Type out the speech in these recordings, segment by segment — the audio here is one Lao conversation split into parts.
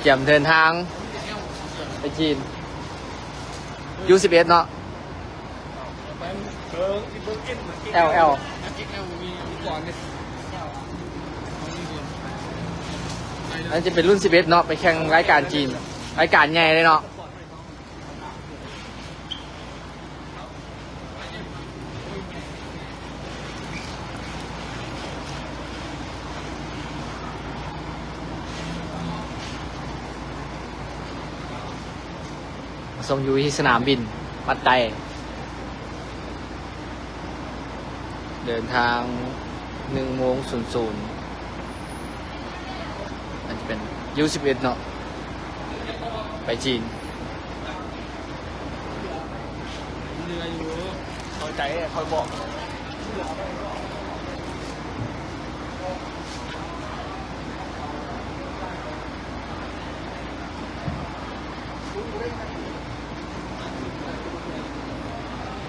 ກຽມເດີນທາງໄປຈີນ ຢູສິບເອັດເນາະ ແອລ ແອລ ອັນນີ້ຈະເປັນລຸ້ນສິບເອັດເນາະ ໄປແຂ່ງລາຍການຈີນ ລາຍການໃຫຍ່ເລີຍເນາະ. ມາສົ່ງຢູ່ທີ່ສະໜາມບິນປັດໄຕ ເດີນທາງໜຶ່ງໂມງສູນສູນ ມັນຈະເປັນຢູສິບເອັດເນາະ ໄປຈີນ. ເຫຼືອຢູ່ ເຂົ້າໃຈ ຄ່ອຍບອກ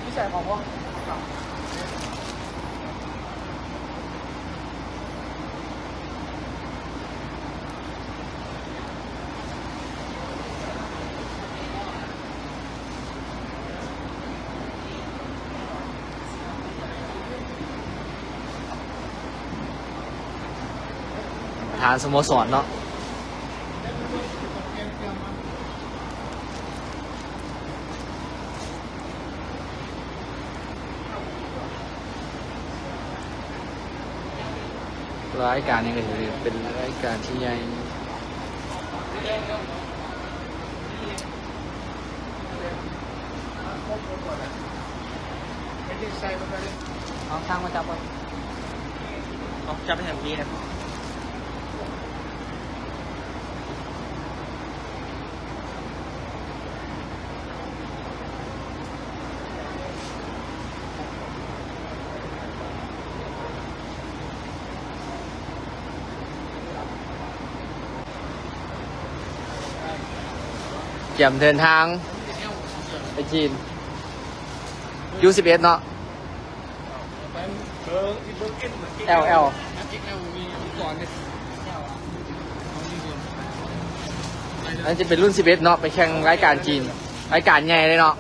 ຢູ່ໃສຂອງພວກ ປະທານສະໂມສອນເນາະ ລາຍການນີ້ກໍຖືເປັນລາຍການທີ່ໃຫຍ່. ເອົາທາງມາຈັບກ່ອນ ເອົາຈັບໃຫ້ແຮມດີນະ. ກຽມເດີນທາງໄປຈີນ ຢູສິບເອັດເນາະ ແອລ ແອລ ອັນນີ້ຈະເປັນລຸ້ນສິບເອັດເນາະ ໄປແຂ່ງລາຍການຈີນ ລາຍການໃຫຍ່ເລີຍເນາະ.